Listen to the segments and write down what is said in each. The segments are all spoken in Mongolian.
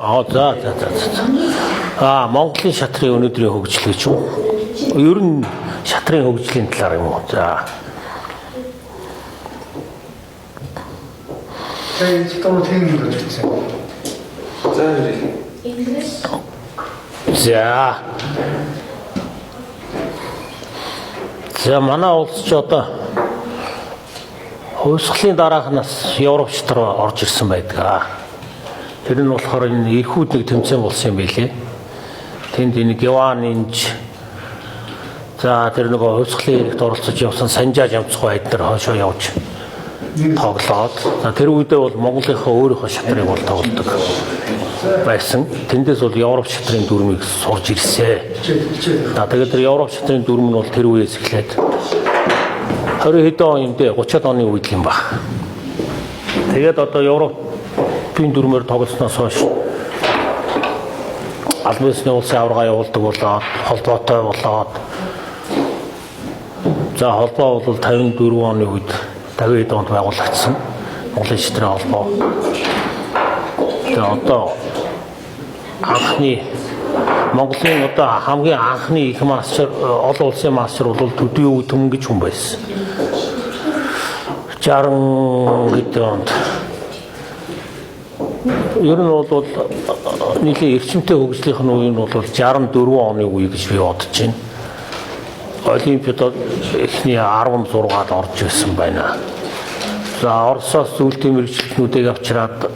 Аа, за за за за. Аа, Монголын шатрын өнөөдрийн хөгжил гэж үү? Ер нь шатрын хөгжлийн талаар юм уу? За. За, одоо тийм юм гэж За. За. За, манай улс ч одоо хувьсгалын дараахнаас Европ шатар орж ирсэн байдаг. Тэр нь болохоор энэ эрхүүд нэг тэмцээн болсон юм билээ. Тэнд энэ Геван инж, за, тэр нөгөө хувьсгалын хэрэгт оролцож явсан Санжаа Жамцгүй эднэр хойшоо явж тоглоод, за, тэр үедээ бол Монголынхаа өөрийнхөө шатрыг бол тоглодог байсан. Тэндээс бол Европ шатрын дүрмийг сурж ирсэн. За, тэгээд тэр Европ шатрын дүрм нь бол тэр үеэс эхлээд 20 хэдэн он юм дээ, 30-ад оны үед юм баг. Тэгээд одоо Европын дүрмээр тоглосноос хойш албан ёсны улсын аварга явуулдаг болоод, холбоотой болоод, за, холбоо бол 54 оны үед, 50 онд байгуулагдсан. Монголын шатрын холбоо. Тэгээ одоо анхны Монголын одоо хамгийн анхны их мастер, олон улсын мастер бол Төдий Өвдөн гэж хүн байсан. 60 гэдэг онд. Ер нь бол нэлийн эрчимтэй хөгжлийнх нь үе нь бол 64 оны үе гэж би бодож байна. Олимпиад эхний 16-ад орж ирсэн байна. За, Оросоос зүйлтийн мэргэжилтнүүдийг авчираад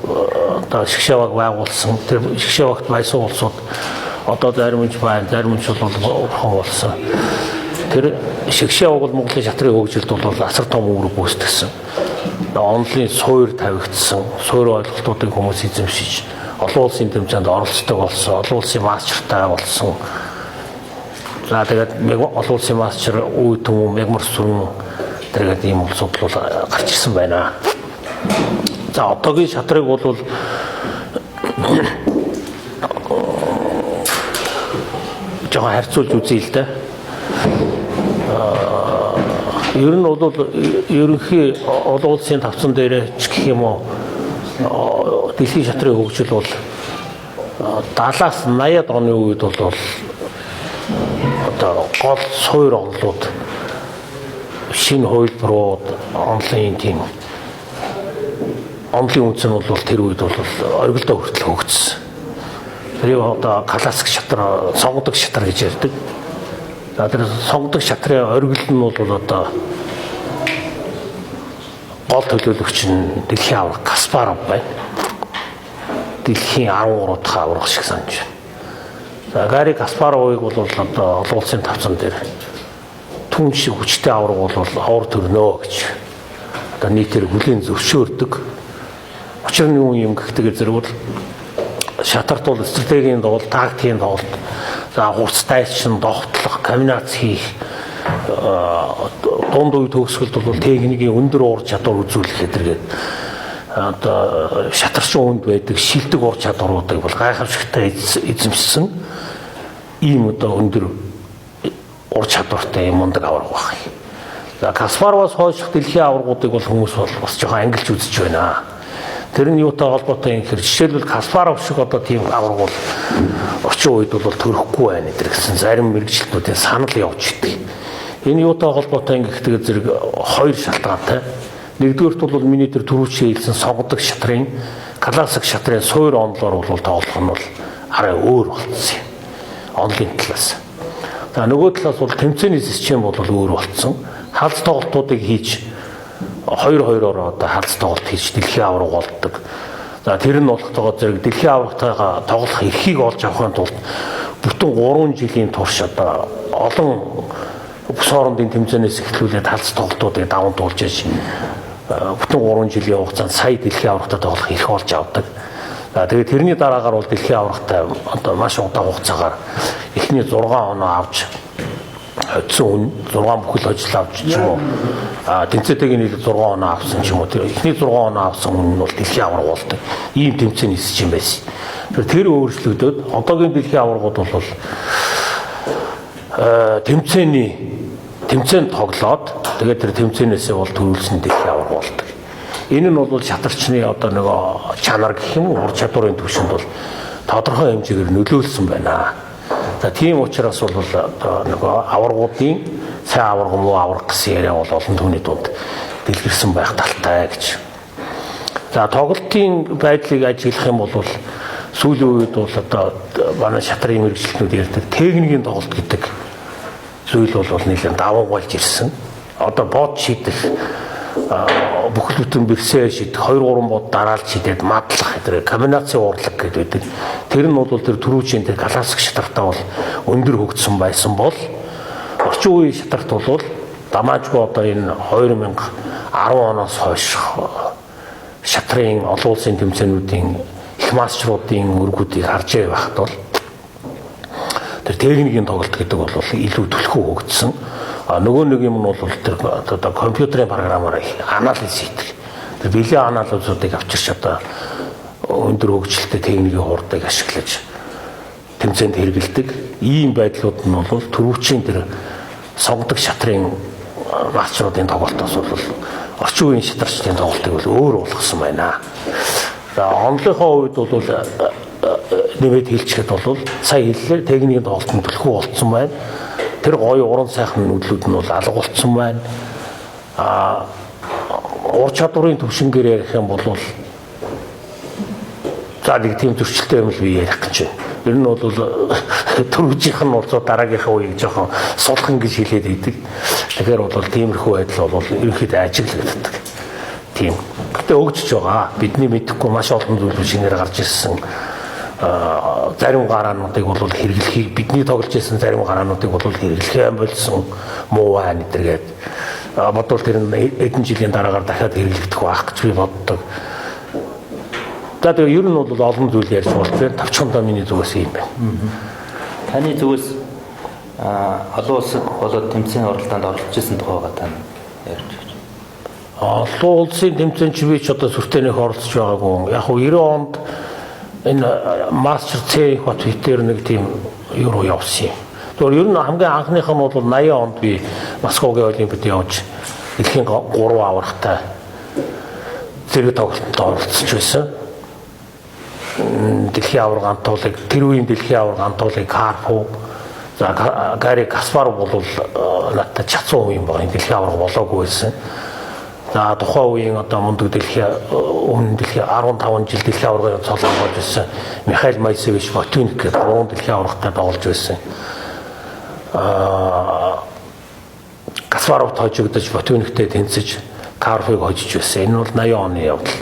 одоо шгшэваг байгуулсан. Тэр шгшэвагт байсан улсууд одоо зарим нь ч байна, зарим нь ч бол урхан болсон. Тэр шгшэваг бол Монголын шатрын хөгжилд бол асар том үүрэг гүйцэтгсэн. Онлын суур тавигдсан, суур ойлголтуудыг хүмүүс эзэмшиж, олон улсын тэмцээнд оролцдог болсон, олон улсын мастертай болсон. За, тэгээд олон улсын мастер үе төмөн мягмар сүн тэргээд ийм улсууд бол гарч ирсэн байна. За, одоогийн шатрыг бол жоохон харьцуулж үзье л дээ. Ер нь бол ерөнхий олон улсын тавцан дээр ч гэх юм уу, дэлхийн шатрын хөгжил бол 70-аас 80-ад оны үед бол одоо гол суур онлууд, шинэ хувилбарууд, онлын тийм онлын үнц нь бол тэр үед бол оргилдоо хүртэл хөгжсөн. Тэр одоо классик шатар, сонгодог шатар гэж ярьдаг. За, тэр сонгодог шатрын оргил нь бол одоо гол төлөөлөгч нь дэлхийн аварга Каспаров байна. Дэлхийн 13 дахь аварга шиг санаж байна. За, Гарри Каспаровыг бол одоо олон улсын тавцан дээр түн шиг хүчтэй аварга бол ховор төрнөө гэж одоо нийтээр хүлийн зөвшөөрдөг. Учир нь юу юм гэхтэйгээр зэрэг бол шатарт бол стратегийн тоглолт, тактикийн тоглолт, за, хурцтай чин довтлох, комбинац хийх, дунд үе төгсгөлд бол техникийн өндөр ур чадвар үзүүлэх гэдэргээд одоо шатарчин хүнд байдаг шилдэг ур чадваруудыг бол гайхамшигтай эзэмшсэн ийм одоо өндөр ур чадвартай юм мундаг аварга баг. За, Каспароваас хойших дэлхийн аваргуудыг бол хүмүүс бол бас жоохон ангилж үзэж байна. Тэр нь юутай холбоотой юм гэхээр жишээлбэл Каспаров шиг одоо тийм аварга бол орчин үед бол төрөхгүй байна гэдэг гэсэн зарим мэргэжилтнүүдийн санал явж идэг. Энэ юутай холбоотой юм гэхдээ зэрэг хоёр шалтгаантай. Нэгдүгээрт бол миний тэр түрүүчийн хэлсэн сонгодог шатрын, классик шатрын суур онлоор бол тоглох нь бол арай өөр болцсон юм. Онлын талаас. За, нөгөө талаас бол тэмцээний систем бол өөр болцсон. Халз тоглолтуудыг хийж, хоёр хоёроор одоо халз тоглолт хийж дэлхийн аварга болдог. За, тэр нь болохтойгоо зэрэг дэлхийн аваргатайгаа тоглох эрхийг олж авахын тулд бүтэн 3 жилийн турш одоо олон бүс хоорондын тэмцээнээс эхлүүлээд халз тоглолтуудыг даван туулж иж бүтэн 3 жилийн хугацаанд сая дэлхийн аваргатай тоглох эрх олж авдаг. За, тэгээд тэрний дараагаар бол дэлхийн аваргатай одоо маш удаан хугацаагаар эхний 6 оноо авч хоцсон хүн, 6 бүхэл хожил авч ч юм уу, тэмцээтэйг нийлээд 6 оноо авсан ч юм уу, тэр эхний 6 оноо авсан хүн нь бол дэлхийн аварга болдог. Ийм тэмцээн нисэж юм байсан. Тэр өөрчлөгдөд одоогийн дэлхийн аваргууд бол тэмцээний тэмцээн тоглоод тэгээд тэр тэмцээнээсээ бол төрүүлсэн дэлхийн аварга болдог. Энэ нь бол шатарчны одоо нөгөө чанар гэх юм уу, ур чадварын түвшинд бол тодорхой хэмжээгээр нөлөөлсөн байна. За тийм учраас бол одоо нөгөө аваргуудын сайн аварга, муу аварга гэсэн яриа бол олон түүний дунд дэлгэрсэн байх талтай гэж. За тоглолтын байдлыг ажиглах юм бол сүүлийн үед бол одоо манай шатрын мэргэжилтнүүд ярьдаг техникийн тоглолт гэдэг зүйл бол нэлээд давангуйлж ирсэн. Одоо бод шидэх, бүхэл бүтэн бэрсээ шидэх, 2 3 бод дараалж шидээд мадлах гэдэг комбинацийн урлаг гэдэг байдаг. Тэр нь бол тэр түрүүчийн тэр классик шатартаа бол өндөр хөгжсөн байсан бол орчин үеийн шатарт бол дамаажгүй одоо энэ 2010 оноос хойш шатрын олон улсын тэмцээнүүдийн их мастеруудын өргүүдийг харж байхад бол тэр техникийн тоглолт гэдэг бол илүү түлхүү хөгжсөн. А нөгөө нэг юм нь бол тэр одоо компьютерийн програмаар анализ хийдэг. Тэр бэлэн анализуудыг авчирч одоо өндөр хөгжилтэй техникийн хурдыг ашиглаж тэмцээнд хэрэгэлдэг. Ийм байдлууд нь бол түрүүчийн тэр сонгодог шатрын мастеруудын тоглолтоос бол орчин үеийн шатарчдын тоглолтыг бол өөр болгосон байна. За онлынхоо үед бол нэмээд хэлчихэд бол сая хэллээ, техникийн тоглолт нь түлхүү болцсон байна. Тэр гоё уран сайхан нүдлүүд нь бол алга болцсон байна. А ур чадварын түвшингээр ярих юм бол за нэг тийм зөрчилтэй юм л би ярих гэж байна. Ер нь бол түрүүжийнх нь болцоо дараагийнхаа үеийг жоохон сулхан гэж хэлээд байдаг. Тэгэхээр бол тиймэрхүү байдал бол ерөнхийдөө ажиглагддаг. Тийм. Гэтэ өгчөж байгаа. Бидний мэдэхгүй маш олон зүйл шинээр гарч ирсэн. Зарим гараануудыг бол хэрэглэхийг бидний тоглож байсан зарим гараануудыг бол хэрэглэхээ болсон муу байна гэдэргээд бодвол тэр нь хэдэн жилийн дараагаар дахиад хэрэглэгдэх байх гэж би боддог. За тэгээ ер нь бол олон зүйл ярьж болж байна. Тавчхандаа миний зүгээс юм байна. Таны зүгээс олон улсад болоод тэмцээн оролдоонд оролцож исэн тухайгаа та ярьж өгч. Олон улсын тэмцээнд чи би ч одоо сүртэйнийх оролцож байгаагүй. Яг хуу 90 онд энэ мастер Ц их бат хитээр нэг тийм юу явсан юм. Тэгэхээр ер нь хамгийн анхных нь бол 80 онд би Москвагийн олимпиад явж дэлхийн 3 аваргатай зэрэг тоглолтод оролцож байсан. Дэлхийн аварга Антуулыг, тэр үеийн дэлхийн аварга Антуулыг Карпов, за Гарри Каспаров бол надад чацсан үе юм байна. Дэлхийн аварга болоогүй байсан. За тухайн үеийн одоо мундаг дэлхийн өмнө дэлхийн 15 жил дэлхийн аваргын цолон болж байсан Михаил Майсевич Ботвиник гэдэг 3 дэлхийн аваргатай тоглож байсан. Каспаров хожигдож Ботвиниктэй тэнцэж Карповыг хожиж байсан. Энэ бол 80 оны явдал.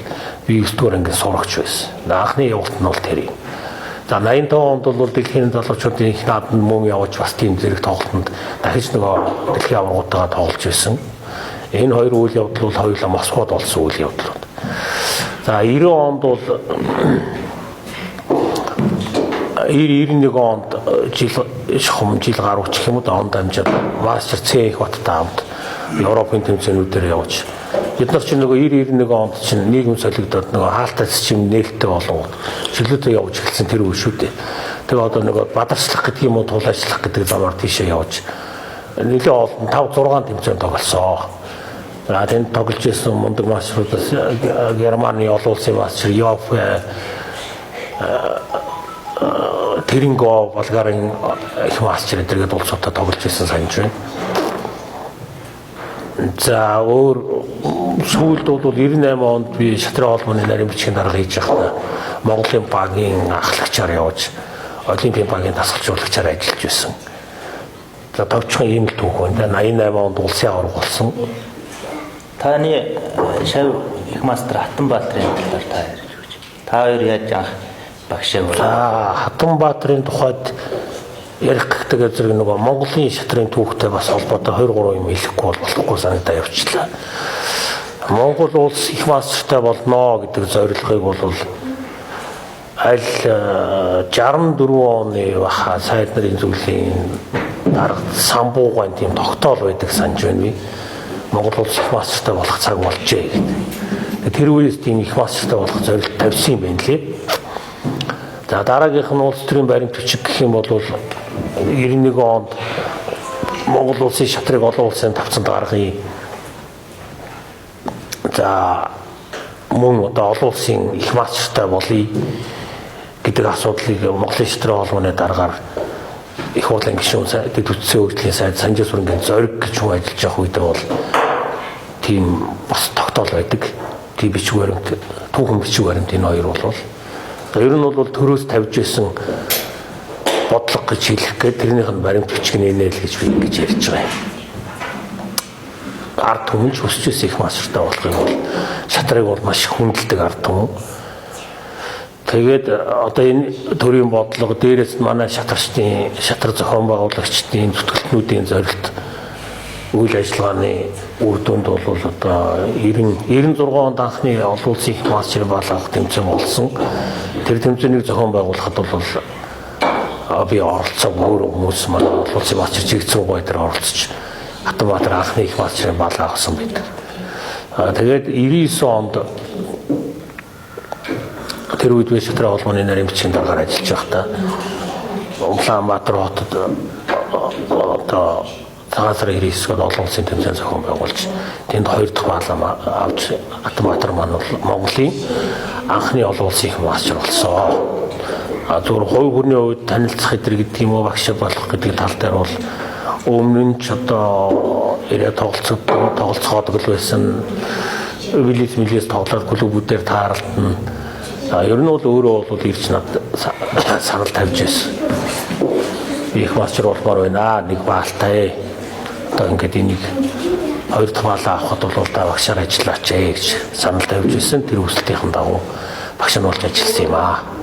Би 9 дугаар ангийн сурагч байсан. Анхны явалт нь бол тэр юм. За 85 онд бол дэлхийн залуучуудын их нааданд мөн явж бас тийм зэрэг тоглолтод дахиж нөгөө дэлхийн аваргуудтайгаа тоглож байсан. Энэ хоёр үйл явдал бол хоёулаа Москвад болсон үйл явдлууд. За 90 онд бол 90 91 онд жил шахам жил гаруй ч юм уу онд амжаад мастер Ц их баттай хамт Европын тэмцээнүүдээр явж бид нар чинь нөгөө 90 91 онд чинь нийгэм солигдоод нөгөө хаалтай чим нээлттэй болон чөлөөтэй явж эхэлсэн тэр үе шүү дээ. Тэгээ одоо нөгөө бадарчлах гэдэг юм уу тулаачлах гэдэг замаар тийшээ явж нэлээд олон 5 6 тэмцээн тоглосон. За тэнд тоглож исэн мундаг мастеруудаас Германы олон улсын мастер Йоф, Тэринго, Болгарын их мастер эдэргээд улсуудаа тоглож исэн санаж байна. За өөр сүүлд бол 98 онд би шатрын холбооны нарийн бичгийн дарга хийж байхдаа Монголын багийн ахлагчаар явж Олимпийн багийн дасгалжуулагчаар ажиллаж байсан. За товчхон ийм л түүх байна. 88 онд улсын аварга болсон. Таны шав их мастер Хатанбаатарын талаар та ярьж өгч. Та хоёр яаж анх багшаа болов? За Хатанбаатарын тухайд ярих гэдэг зэрэг нөгөө Монголын шатрын түүхтэй бас холбоотой 2 3 юм хэлэхгүй бол болохгүй санагдаа явчлаа. Монгол улс их мастертай болно гэдэг зорилгыг бол аль 64 оны баха сайд нарын зөвлөлийн дарга самбуугаан тийм тогтоол байдаг санаж байна би. Монгол улс их мастертай болох цаг болжээ гэдэг. Тэр үеэс тийм их мастертай болох зорилт тавьсан юм байна лээ. За дараагийнх нь улс төрийн баримт бичиг гэх юм бол 91 онд Монгол улсын шатрыг олон улсын тавцанд гаргая. За мөн одоо олон улсын их мастертай болъё гэдэг асуудлыг Монголын шатрын холбооны дараагаар их хурлын гишүүн дэд бүтцийн хөгжлийн сайд Санжаа Сүрэнгийн зориг гэж хүн ажиллаж явах үедээ бол тийм бас тогтоол байдаг. Тийм бичиг баримт, түүхэн бичиг баримт энэ хоёр бол ер нь бол төрөөс тавьж исэн бодлого гэж хэлэх гээд тэрнийх нь баримт бичиг нь инээл гэж би ингэж ярьж байгаа юм. Ард түмэн ч өсөж исэн их мастертай болох юм бол шатрыг бол маш их хүндэлдэг ард түмэн. Тэгээд одоо энэ төрийн бодлого дээрээс нь манай шатарчдын, шатар зохион байгуулагчдын, зүтгэлтнүүдийн зорилт үйл ажиллагааны үр дүнд бол одоо 90 96 онд анхны олон улсын их мастер бал авах тэмцээн болсон. Тэр тэмцээнийг зохион байгуулахад бол би оролцоо өөр хүмүүс манай олон улсын мастер Чигцэн гой дээр оролцож Хатанбаатар анхны их мастерын бал авсан байдаг. Тэгээд 99 онд тэр үед би шатрын холбооны нарийн бичгийн даргаар ажиллаж байхдаа Улаанбаатар хотод одоо цагаан сарын 99-нд олон улсын тэмцээн зохион байгуулж тэнд хоёр дахь баалаа авч Хатанбаатар маань бол Монголын анхны олон улсын их мастер болсон. А зөвхөн хувь хүний хувьд танилцах эдэр гэдэг юм уу багш болох гэдэг тал дээр бол өмнө нь ч одоо ирээ тоглолцоодог л байсан. Вилис милис тоглоод клубүүдээр тааралтна. Ер нь бол өөрөө бол ирж над санал тавьж байсан. Би их мастер болмоор байна. Нэг баалтай. Одоо ингээд энийг хоёр дахь баалаа авахд бол та багшаар ажиллаач ээ гэж санал тавьж байсан. Тэр хүсэлтийн дагуу багш нь болж ажилласан юм аа.